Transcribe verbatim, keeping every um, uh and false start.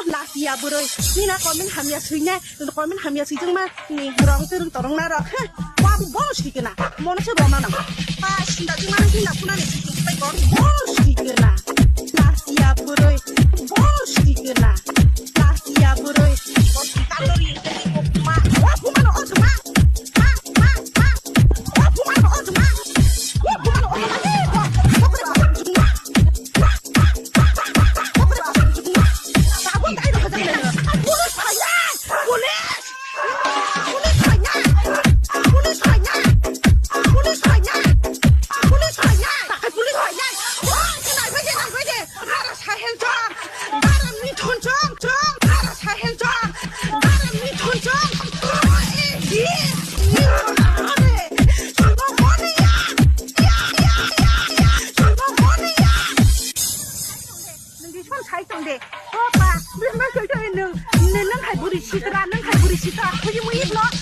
Lasia bwrwi, nina comment hamya swinai, comment hamya swijwngma, ni rong twrwng torwng na rok, ha, wa bo bono swikena, mono se roma nang, pa sinda jwngma nang hinda phunani, bai kor bono swikena, lasia bwrwi, bono swikena, lasia bwrwi, kalori, ma, wa phumano o jwma, ma, ma, ma, wa phumano o jwma, wa phumano o jwma, wa phumano o jwma. Nung di song sai tong de. Opa, bini ma sai tong de nung. Nung, nung hai buri sitra, nung hai buri sitra. Khuji mui iblo.